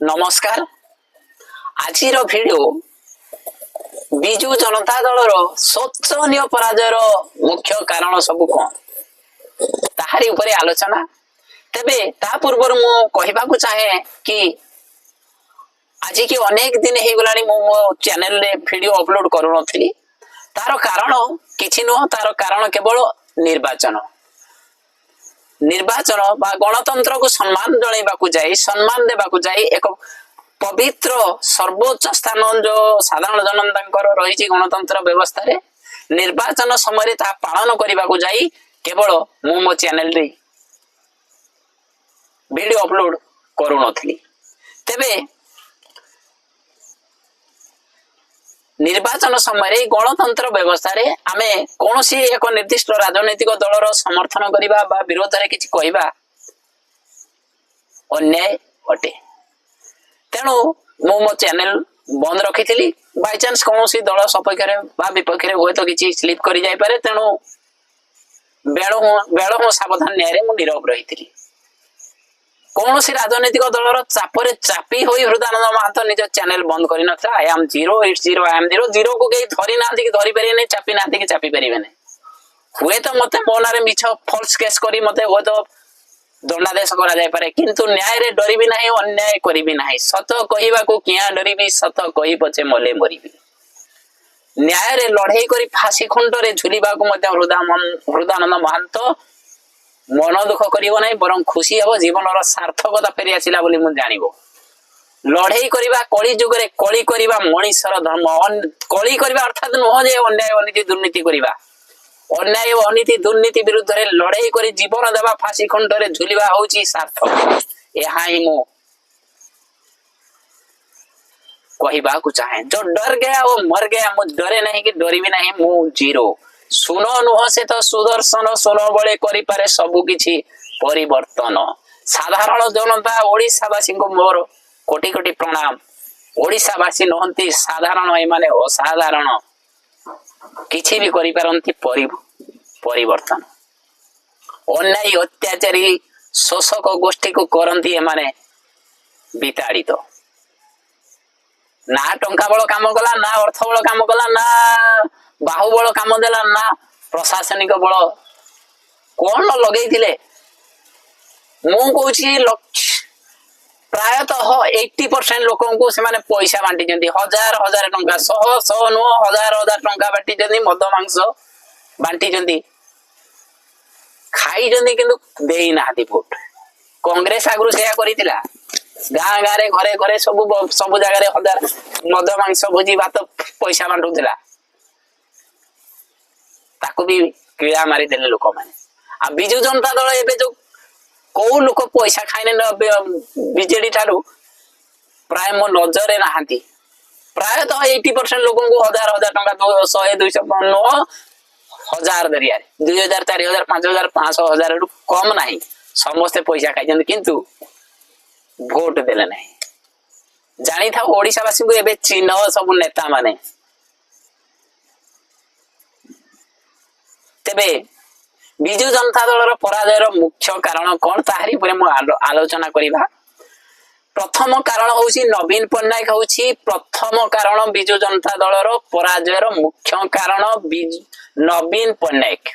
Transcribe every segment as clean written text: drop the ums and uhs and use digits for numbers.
ନମସ୍କାର। ଆଜିର ଭିଡିଓ ବିଜୁ ଜନତା ଦଳର ଶୋଚନୀୟ ପରାଜୟର ମୁଖ୍ୟ କାରଣ ସବୁ କଣ, ତାହାରି ଉପରେ ଆଲୋଚନା। ତେବେ ତା ପୂର୍ବରୁ ମୁଁ କହିବାକୁ ଚାହେଁ କି ଆଜିକି ଅନେକ ଦିନ ହେଇଗଲାଣି, ମୁଁ ମୋ ଚ୍ୟାନେଲରେ ଭିଡିଓ ଅପଲୋଡ କରୁନଥିଲି। ତାର କାରଣ କିଛି ନୁହଁ, ତାର କାରଣ କେବଳ ନିର୍ବାଚନ। ନିର୍ବାଚନ ବା ଗଣତନ୍ତ୍ରକୁ ସମ୍ମାନ ଜଣାଇବାକୁ ଯାଇ, ସମ୍ମାନ ଦେବାକୁ ଯାଇ, ଏକ ପବିତ୍ର ସର୍ବୋଚ୍ଚ ସ୍ଥାନ ଯୋଉ ସାଧାରଣ ଜନତାଙ୍କର ରହିଛି ଗଣତନ୍ତ୍ର ବ୍ୟବସ୍ଥାରେ, ନିର୍ବାଚନ ସମୟରେ ତାହା ପାଳନ କରିବାକୁ ଯାଇ କେବଳ ମୁଁ ମୋ ଚ୍ୟାନେଲରେ ଭିଡିଓ ଅପଲୋଡ କରୁନଥିଲି। ତେବେ ନିର୍ବାଚନ ସମୟରେ ଗଣତନ୍ତ୍ର ବ୍ୟବସ୍ଥାରେ ଆମେ କୌଣସି ଏକ ନିର୍ଦ୍ଦିଷ୍ଟ ରାଜନୈତିକ ଦଳର ସମର୍ଥନ କରିବା ବା ବିରୋଧରେ କିଛି କହିବା ଅନ୍ୟାୟ ଅଟେ। ତେଣୁ ମୁଁ ମୋ ଚ୍ୟାନେଲ ବନ୍ଦ ରଖିଥିଲି। ବାଇଚାନ୍ସ କୌଣସି ଦଳ ସପକ୍ଷରେ ବା ବିପକ୍ଷରେ ହୁଏତ କିଛି ସ୍ଲିପ୍ କରି ଯାଇପାରେ। ତେଣୁ ବେଳ ବେଳ ମୁଁ ସାବଧାନ ନ୍ୟାୟରେ ମୁଁ ନିରବ ରହିଥିଲି। କୌଣସି ରାଜନୈତିକ ଦଳର ଚାପରେ ଚାପି ହୋଇ ହୃଦାନନ୍ଦ ମହାନ୍ତ ନିଜ ଚ୍ୟାନେଲ ବନ୍ଦ କରିନଥିଲା। I am zero, it's zero, I am zero. ଜିରୋକୁ କେହି ଧରି ନାହାନ୍ତି କି ଧରି ପାରିବେନି, ଚାପି ନାହାନ୍ତି କି ଚାପି ପାରିବେନି। ହୁଏତ ମତେ ମୋ ନାଁରେ ମିଛ ଫଲ୍ସ କେସ୍ କରି ମତେ ହୁଏତ ଦଣ୍ଡାଦେଶ କରାଯାଇପାରେ, କିନ୍ତୁ ନ୍ୟାୟରେ ଡରିବି ନାହିଁ, ଅନ୍ୟାୟ କରିବି ନାହିଁ। ସତ କହିବାକୁ କିଆଁ ଡରିବି? ସତ କହି ପଛେ ମଲେ ମରିବି। ନ୍ୟାୟରେ ଲଢେଇ କରି ଫାଶୀ ଖୁଣ୍ଟରେ ଝୁଲିବାକୁ ମଧ୍ୟ ହୃଦାନନ୍ଦ ମହାନ୍ତ ମନ ଦୁଃଖ କରିବ ନାହିଁ, ବରଂ ଖୁସି ହେବ। ଜୀବନର ସାର୍ଥକତା ଫେରି ଆସିଲା ବୋଲି ମୁଁ ଜାଣିବ। ଲଢେଇ କରିବା କଳି ଯୁଗରେ, କଳି କରିବା ମଣିଷର ଧର୍ମ। କଳି କରିବା ଅର୍ଥାତ ନୁହଁ ଯେ ଅନ୍ୟାୟ, ଅନୀତି, ଦୁର୍ନୀତି କରିବା। ଅନ୍ୟାୟ, ଅନୀତି, ଦୁର୍ନୀତି ବିରୁଦ୍ଧରେ ଲଢେଇ କରି ଜୀବନ ଦେବା, ଫାଶୀ ଖୁଣ୍ଟରେ ଝୁଲିବା ହଉଛି ସାର୍ଥକ। ଏହା ହିଁ ମୁଁ କହିବାକୁ ଚାହେଁ। जो डर गया वो मर गया। ମୁଁ ଡରେ ନାହିଁ କି ଡରିବି ନାହିଁ। ମୁଁ ଜିରୋ, ଶୂନ ନୁହଁ ସେ ତ ସୁଦର୍ଶନ, ଶୂନ ବଳେ କରିପାରେ ସବୁ କିଛି ପରିବର୍ତ୍ତନ। ସାଧାରଣ ଜନତା ଓଡିଶାବାସୀଙ୍କୁ ମୋର କୋଟି କୋଟି ପ୍ରଣାମ। ଓଡିଶାବାସୀ ନୁହନ୍ତି ସାଧାରଣ, ଏମାନେ ଅସାଧାରଣ। କିଛି ବି କରିପାରନ୍ତି ପରିବର୍ତ୍ତନ। ଅନ୍ୟାୟ, ଅତ୍ୟାଚାରୀ, ଶୋଷକ ଗୋଷ୍ଠୀକୁ କରନ୍ତି ଏମାନେ ବିତାଡ଼ିତ। ନା ଟଙ୍କା ବଳ କାମ କଲା, ନା ଅର୍ଥ ବଳ କାମ କଲା, ନା ବାହୁବଳ କାମ ଦେଲା, ନା ପ୍ରଶାସନିକ ବଳ। କଣ ଲଗେଇଥିଲେ? ମୁଁ କହୁଛି, ଲକ୍ଷ ପ୍ରାୟତଃ 80% ଲୋକଙ୍କୁ ସେମାନେ ପଇସା ବାଣ୍ଟିଛନ୍ତି। ହଜାର ହଜାର ଟଙ୍କା, ଶହ ଶହ ନୁହଁ, ହଜାର ହଜାର ଟଙ୍କା ବାଣ୍ଟିଛନ୍ତି। ମଦ ମାଂସ ବାଣ୍ଟିଛନ୍ତି, ଖାଇଛନ୍ତି, କିନ୍ତୁ ଦେଇନାହାନ୍ତି ଭୋଟ। କଂଗ୍ରେସ ଆଗରୁ ସେଇଆ କରିଥିଲା। ଗାଁ ଗାଁରେ, ଘରେ ଘରେ, ସବୁ ସବୁ ଜାଗାରେ ହଜାର ମଦ ମାଂସ ଭୋଜି ଭାତ ପଇସା ବାଣ୍ଟୁଥିଲା। ତାକୁ ବି କିଳା ମାରିଦେଲେ ଲୋକମାନେ। ଆଉ ବିଜୁ ଜନତା ଦଳ ଏବେ ଯୋଉ କୋଉ ଲୋକ ପଇସା ଖାଇନେ ବିଜେଡି ଠାରୁ, ପ୍ରାୟ ମୋ ନଜରରେ ନାହାନ୍ତି। ପ୍ରାୟତଃ 80% ଲୋକଙ୍କୁ ହଜାର ହଜାର ଟଙ୍କା, 100, 200 ନୁହଁ, ହଜାର ଦରିଆରେ 2000, 4000, 5000, 500, ହଜାରରୁ କମ ନାହିଁ। ସମସ୍ତେ ପଇସା ଖାଇଛନ୍ତି, କିନ୍ତୁ ଭୋଟ ଦେଲେ ନାହିଁ। ଜାଣିଥାଉ, ଓଡିଶାବାସୀଙ୍କୁ ଏବେ ଚିହ୍ନ ସବୁ ନେତା ମାନେ। ତେବେ ବିଜୁ ଜନତା ଦଳର ପରାଜୟର ମୁଖ୍ୟ କାରଣ କଣ, ତାହାରି ଉପରେ ମୁଁ ଆଲୋଚନା କରିବା। ପ୍ରଥମ କାରଣ ହଉଛି ନବୀନ ପଟ୍ଟନାୟକ ହଉଛି ପ୍ରଥମ କାରଣ। ବିଜୁ ଜନତା ଦଳର ପରାଜୟର ମୁଖ୍ୟ କାରଣ ନବୀନ ପଟ୍ଟନାୟକ।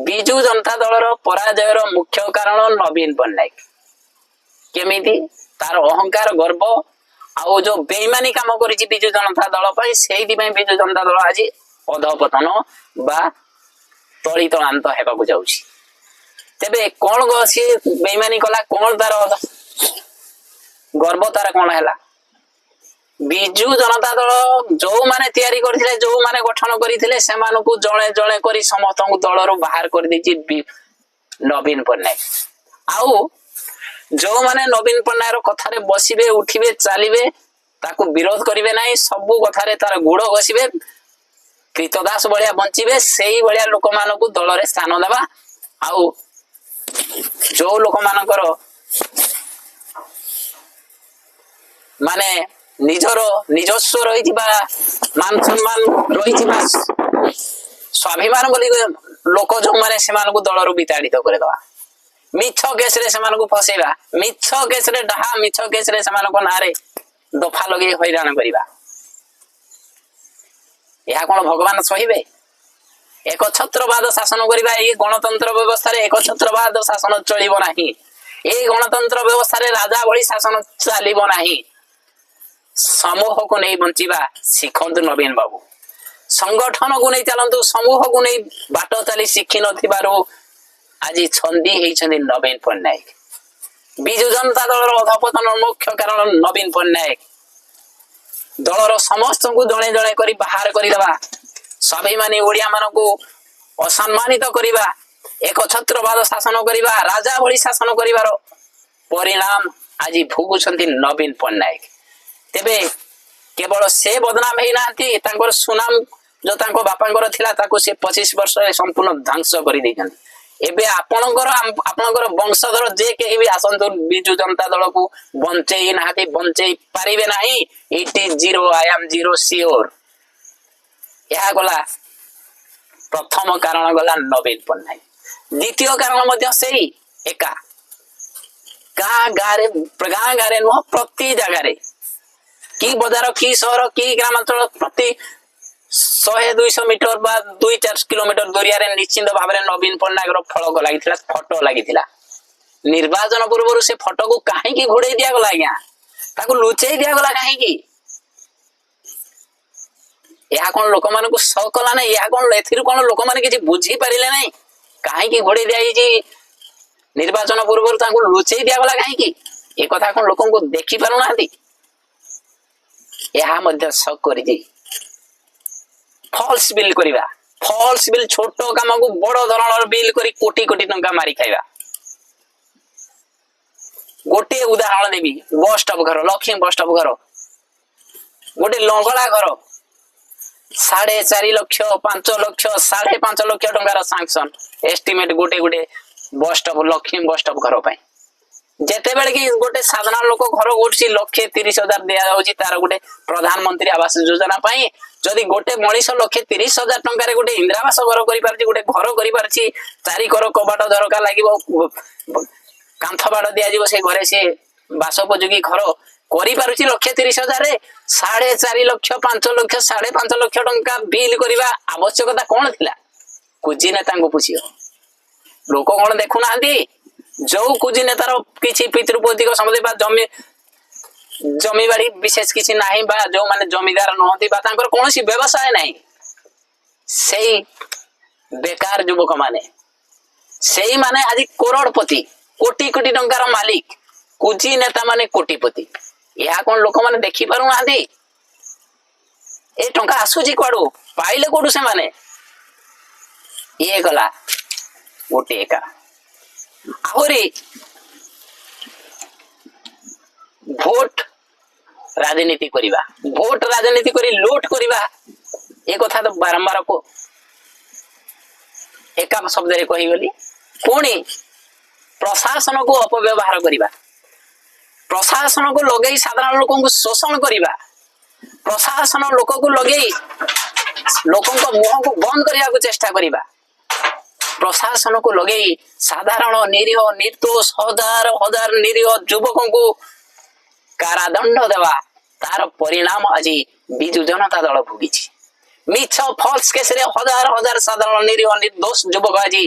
ବିଜୁ ଜନତା ଦଳର ପରାଜୟର ମୁଖ୍ୟ କାରଣ ନବୀନ ପଟ୍ଟନାୟକ। କେମିତି? ତାର ଅହଙ୍କାର, ଗର୍ବ ଆଉ ଯୋଉ ବେଇମାନି କାମ କରିଛି ବିଜୁ ଜନତା ଦଳ ପାଇଁ, ସେଇଥିପାଇଁ ବିଜୁ ଜନତା ଦଳ ଆଜି ଅଧପତନ ବା ତଳିତଳାନ୍ତ ହେବାକୁ ଯାଉଛି। ତେବେ କଣ ସିଏ ବେଇମାନି କଲା? କଣ ତାର ଗର୍ବ, ତାର କଣ ହେଲା? ବିଜୁ ଜନତା ଦଳ ଯୋଉମାନେ ତିଆରି କରିଥିଲେ, ଯୋଉମାନେ ଗଠନ କରିଥିଲେ, ସେମାନଙ୍କୁ ଜଣେ ଜଣେ କରି ସମସ୍ତଙ୍କୁ ଦଳରୁ ବାହାର କରିଦେଇଛି ନବୀନ ପଟ୍ଟନାୟକ। ଆଉ ଯୋଉମାନେ ନବୀନ ପଟ୍ଟନାୟକ କଥାରେ ବସିବେ, ଉଠିବେ, ଚାଲିବେ, ତାକୁ ବିରୋଧ କରିବେ ନାହିଁ, ସବୁ କଥାରେ ତାର ଗୋଡ ଘଷିବେ, କ୍ରୀତଦାସ ଭଳିଆ ବଞ୍ଚିବେ, ସେଇ ଭଳିଆ ଲୋକମାନଙ୍କୁ ଦଳରେ ସ୍ଥାନ ଦେବା। ଆଉ ଯୋଉ ଲୋକମାନଙ୍କର ମାନେ ନିଜର ନିଜସ୍ୱ ରହିଥିବା ମାନ ସମ୍ମାନ ରହିଥିବା ସ୍ୱାଭିମାନ ବୋଲି ଲୋକ ଯୋଉମାନେ, ସେମାନଙ୍କୁ ଦଳରୁ ବିତାଡ଼ିତ କରିଦେବା। ମିଛ କେସରେ ସେମାନଙ୍କୁ ଫସେଇବା, ମିଛ କେସରେ ଡାହା, ମିଛ କେସରେ ସେମାନଙ୍କ ନାଁରେ ଦଫା ଲଗେଇ ହଇରାଣ କରିବା, ଏହା କଣ ଭଗବାନ ସହିବେ? ଏକଛତ୍ରବାଦ ଶାସନ କରିବା, ଏଇ ଗଣତନ୍ତ୍ର ବ୍ୟବସ୍ଥାରେ ଏକଛତ୍ରବାଦ ଶାସନ ଚଳିବ ନାହିଁ। ଏଇ ଗଣତନ୍ତ୍ର ବ୍ୟବସ୍ଥାରେ ରାଜା ଭଳି ଶାସନ ଚାଲିବ ନାହିଁ। ସମୂହକୁ ନେଇ ବଞ୍ଚିବା ଶିଖନ୍ତୁ ନବୀନ ବାବୁ। ସଂଗଠନକୁ ନେଇ ଚାଲନ୍ତୁ। ସମୂହକୁ ନେଇ ବାଟ ଚାଲି ଶିଖିନଥିବାରୁ ଆଜି ଛନ୍ଦି ହେଇଛନ୍ତି ନବୀନ ପଟ୍ଟନାୟକ। ବିଜୁ ଜନତା ଦଳର ଅଧପତନର ମୁଖ୍ୟ କାରଣ ନବୀନ ପଟ୍ଟନାୟକ। ଦଳର ସମସ୍ତଙ୍କୁ ଜଣେ ଜଣେ କରି ବାହାର କରିଦେବା, ସ୍ୱାଭିମାନୀ ଓଡିଆ ମାନଙ୍କୁ ଅସମ୍ମାନିତ କରିବା, ଏକଛତ୍ରବାଦ ଶାସନ କରିବା, ରାଜା ଭଳି ଶାସନ କରିବାର ପରିଣାମ ଆଜି ଭୋଗୁଛନ୍ତି ନବୀନ ପଟ୍ଟନାୟକ। ତେବେ କେବଳ ସେ ବଦନାମ ହେଇନାହାନ୍ତି, ତାଙ୍କର ସୁନାମ ଯୋଉ ତାଙ୍କ ବାପାଙ୍କର ଥିଲା, ତାକୁ ସେ 25 ବର୍ଷରେ ସମ୍ପୂର୍ଣ୍ଣ ଧ୍ୱଂସ କରିଦେଇଛନ୍ତି। ଏବେ ଆପଣଙ୍କର ବଂଶଧର ଯେ କେହି ବି ଆସନ୍ତୁ, ବିଜୁ ଜନତା ଦଳକୁ ବଞ୍ଚେଇ ନାହାନ୍ତି, ବଞ୍ଚେଇ ପାରିବେ ନାହିଁ। It is zero, I am zero sure. ଏହା ଗଲା ପ୍ରଥମ କାରଣ, ଗଲା ନବୀନ ପଟ୍ଟନାୟକ। ଦ୍ୱିତୀୟ କାରଣ ମଧ୍ୟ ସେଇ ଏକା। ଗାଁ ଗାଁରେ, ଗାଁ ଗାଁରେ ନୁହଁ, ପ୍ରତି ଜାଗାରେ, କି ବଜାର, କି ସହର, କି ଗ୍ରାମାଞ୍ଚଳ, ପ୍ରତି 100-200 ମିଟର ବା 2-4 କିଲୋମିଟର ଦୂରିଆରେ ନିଶ୍ଚିନ୍ତ ଭାବରେ ନବୀନ ପଟ୍ଟନାୟକର ଫଳକ ଲାଗିଥିଲା, ଫଟୋ ଲାଗିଥିଲା। ନିର୍ବାଚନ ପୂର୍ବରୁ ସେ ଫଟୋକୁ କାହିଁକି ଘୋଡେଇ ଦିଆଗଲା ଆଜ୍ଞା? ତାକୁ ଲୁଚେଇ ଦିଆଗଲା କାହିଁକି? ଏହା କଣ ଲୋକମାନଙ୍କୁ ଶକ୍ କଲା ନାହିଁ? ଏହା କଣ, ଏଥିରୁ କଣ ଲୋକମାନେ କିଛି ବୁଝିପାରିଲେ ନାହିଁ? କାହିଁକି ଘୋଡେଇ ଦିଆଯାଇଛି? ନିର୍ବାଚନ ପୂର୍ବରୁ ତାଙ୍କୁ ଲୁଚେଇ ଦିଆଗଲା କାହିଁକି? ଏ କଥା କଣ ଲୋକଙ୍କୁ ଦେଖି ପାରୁନାହାନ୍ତି? ଏହା ମଧ୍ୟ ଶକ୍ କରିଛି। ଫଲ୍ସ ବିଲ୍ କରିବା, ଫଲ୍ସ ବିଲ୍, ଛୋଟ କାମକୁ ବଡ ଧରଣର ବିଲ୍ କରି କୋଟି କୋଟି ଟଙ୍କା ମାରି ଖାଇବା। ଗୋଟିଏ ଉଦାହରଣ ଦେବି। ବସ୍ ଷ୍ଟପ୍ ଘର, ଲକ୍ଷ୍ମୀ ବସ୍ ଷ୍ଟପ୍ ଘର, ଗୋଟେ ଲଙ୍ଗଳା ଘର, 4.5 ଲକ୍ଷ, 5 ଲକ୍ଷ, 5.5 ଲକ୍ଷ ଟଙ୍କାର ସାଙ୍କସନ ଏଷ୍ଟିମେଟ ଗୋଟେ ଗୋଟେ bus stop, Lakshmi bus stop ଘର ପାଇଁ। ଯେତେବେଳେ କି ଗୋଟେ ସାଧାରଣ ଲୋକ ଘର କରୁଛି, 1,30,000 ଦିଆଯାଉଛି ତାର ଗୋଟେ ପ୍ରଧାନମନ୍ତ୍ରୀ ଆବାସ ଯୋଜନା ପାଇଁ। ଯଦି ଗୋଟେ ମଣିଷ 1,30,000 ଟଙ୍କାରେ ଗୋଟେ ଇନ୍ଦିରାବାସ ଘର କରିପାରୁଛି, ଗୋଟେ ଘର କରିପାରୁଛି, ଚାରିକର କବାଟ ଝରକା ଲାଗିବ, କାନ୍ଥ ବାଡ଼ ଦିଆଯିବ, ସେ ଘରେ ସେ ବାସୋପଯୋଗୀ ଘର କରିପାରୁଛି 1,30,000ରେ, 4.5 ଲକ୍ଷ, 5 ଲକ୍ଷ, 5.5 ଲକ୍ଷ ଟଙ୍କା ବିଲ୍ କରିବା ଆବଶ୍ୟକତା କଣ ଥିଲା? କୁଜି ନେତାଙ୍କୁ ପୁଛିବ। ଲୋକ କଣ ଦେଖୁନାହାନ୍ତି? ଯୋଉ କୁଜି ନେତାର କିଛି ପିତୃପୈତୃକ ସମ୍ପତ୍ତି ବା ଜମିବାଡି ବିଶେଷ କିଛି ନାହିଁ ବା ଯୋଉମାନେ ଜମିଦାର ନୁହନ୍ତି ବା ତାଙ୍କର କୌଣସି ବ୍ୟବସାୟ ନାହିଁ, ସେଇ ବେକାର ଯୁବକ ମାନେ, ସେଇମାନେ ଆଜି କରୋଡ଼ପତି, କୋଟି କୋଟି ଟଙ୍କାର ମାଲିକ। କୁଜି ନେତା ମାନେ କୋଟିପତି। ଏହା କଣ ଲୋକମାନେ ଦେଖି ପାରୁନାହାନ୍ତି? ଏ ଟଙ୍କା ଆସୁଛି କୁଆଡୁ? ପାଇଲେ କୋଉଠୁ ସେମାନେ? ଇଏ ଗଲା ଗୋଟିଏ ଏକା। ଆହୁରି ଭୋଟ ରାଜନୀତି କରିବା, ଭୋଟ ରାଜନୀତି କରି ଲୁଟ କରିବା, ଏ କଥା ତ ବାରମ୍ବାର ଏକା ଶବ୍ଦରେ କହିଗଲି। ପୁଣି ପ୍ରଶାସନକୁ ଅପବ୍ୟବହାର କରିବା, ପ୍ରଶାସନକୁ ଲଗେଇ ସାଧାରଣ ଲୋକଙ୍କୁ ଶୋଷଣ କରିବା, ପ୍ରଶାସନ ଲୋକକୁ ଲଗେଇ ଲୋକଙ୍କ ମୁହଁକୁ ବନ୍ଦ କରିବାକୁ ଚେଷ୍ଟା କରିବା, ପ୍ରଶାସନକୁ ଲଗେଇ ସାଧାରଣ ନିରୀହ ନିର୍ଦ୍ଦୋଷ ହଜାର ହଜାର ନିରୀହ ଯୁବକଙ୍କୁ କାରାଦଣ୍ଡ ଦେବା, ତାର ପରିଣାମ ଆଜି ବିଜୁ ଜନତା ଦଳ ଭୋଗିଛି। ମିଛ ଫଲ୍ସ କେସରେ ହଜାର ହଜାର ସାଧାରଣ ନିରୀହ ନିର୍ଦ୍ଦୋଷ ଯୁବକ ଆଜି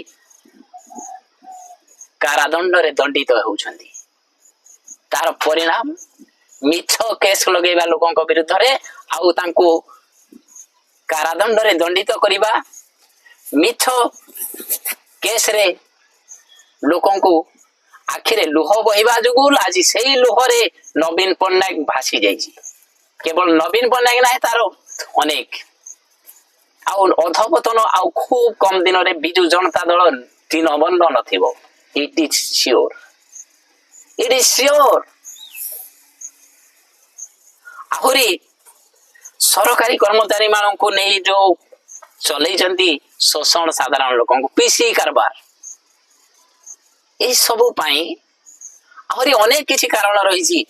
କାରାଦଣ୍ଡରେ ଦଣ୍ଡିତ ହେଉଛନ୍ତି। ତାର ପରିଣାମ ମିଛ କେସ୍ ଲଗେଇବା ଲୋକଙ୍କ ବିରୁଦ୍ଧରେ ଆଉ ତାଙ୍କୁ କାରାଦଣ୍ଡରେ ଦଣ୍ଡିତ କରିବା, ମିଛ କେସରେ ଲୋକଙ୍କୁ ଆଖିରେ ଲୁହ ବହିବା ଯୋଗୁଁ ଆଜି ସେଇ ଲୁହରେ ନବୀନ ପଟ୍ଟନାୟକ ଭାସି ଯାଇଛି। କେବଳ ନବୀନ ପଟ୍ଟନାୟକ ନାହିଁ, ତାର ଅନେକ ଆଉ ଅଧପତନ। ଆଉ ଖୁବ କମ ଦିନରେ ବିଜୁ ଜନତା ଦଳ ଚିହ୍ନବର୍ଣ୍ଣ ନଥିବ। It is sure, it is sure. ଆହୁରି ସରକାରୀ କର୍ମଚାରୀ ମାନଙ୍କୁ ନେଇ ଯୋଉ ଚଲେଇଛନ୍ତି ଶୋଷଣ ସାଧାରଣ ଲୋକଙ୍କୁ, ପିସି କାରବାର, ଏସବୁ ପାଇଁ ଆହୁରି ଅନେକ କିଛି କାରଣ ରହିଛି।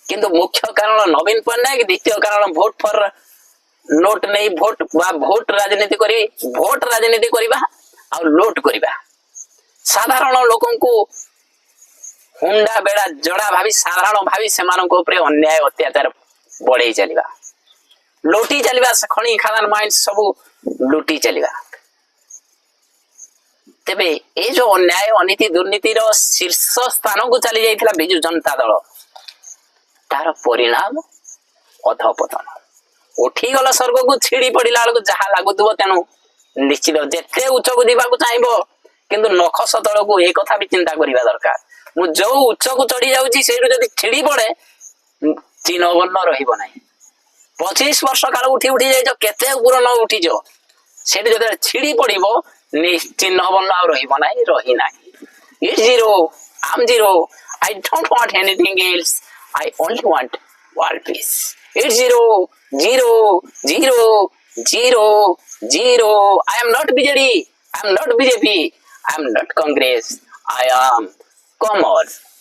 କିନ୍ତୁ ମୁଖ୍ୟ କାରଣ ନବୀନ ପଟ୍ଟନାୟକ, ଦ୍ୱିତୀୟ କାରଣ ଭୋଟ ଫର ନୋଟ ନେଇ ଭୋଟ ବା ଭୋଟ ରାଜନୀତି କରି, ଭୋଟ ରାଜନୀତି କରିବା ଆଉ ଲୁଟ କରିବା। ସାଧାରଣ ଲୋକଙ୍କୁ ହୁଣ୍ଡା ବେଡ଼ା ଜଡ଼ା ଭାବି, ସାଧାରଣ ଭାବି ସେମାନଙ୍କ ଉପରେ ଅନ୍ୟାୟ ଅତ୍ୟାଚାର ବଢେଇ ଚାଲିବା, ଲୁଟି ଚାଲିବା, ଖଣି ଖାଦାନ ମାଇନ୍ସ ସବୁ ଲୁଟି ଚାଲିବା। ତେବେ ଏଇ ଯୋଉ ଅନ୍ୟାୟ, ଅନୀତି, ଦୁର୍ନୀତିର ଶୀର୍ଷ ସ୍ଥାନକୁ ଚାଲି ଯାଇଥିଲା ବିଜୁ ଜନତା ଦଳ, ତାର ପରିଣାମ ଅଧପତନ। ଉଠିଗଲ ସ୍ୱର୍ଗକୁ, ଛିଡି ପଡିଲା ବେଳକୁ ଯାହା ଲାଗୁଥିବ। ତେଣୁ ନିଶ୍ଚିତ ଯେତେ ଉଚ୍ଚକୁ ଯିବାକୁ ଚାହିଁବ, କିନ୍ତୁ ନଖସ ତଳକୁ ଏ କଥା ବି ଚିନ୍ତା କରିବା ଦରକାର। ମୁଁ ଯୋଉ ଉଚ୍ଚକୁ ଚଢି ଯାଉଛି, ସେଇଠୁ ଯଦି ଛିଡି ପଡେ, ଚିହ୍ନ ବର୍ଣ୍ଣ ରହିବ ନାହିଁ। 25 ବର୍ଷ କାଳ ଉଠି ଉଠି ଯାଇଛ, କେତେ ଉପର ନ ଉଠିଛ, ସେଠି ଯେତେବେଳେ ଛିଡି ପଡିବ, ଚିହ୍ନ ବର୍ଣ୍ଣ ଆଉ ରହିବ ନାହିଁ, ରହି ନାହିଁ। It's zero, I'm zero. I don't want anything else. I only want world peace. It's zero, zero, zero, zero, zero. I am not BJD, I am not BJP, I am not Congress. I am Kamal.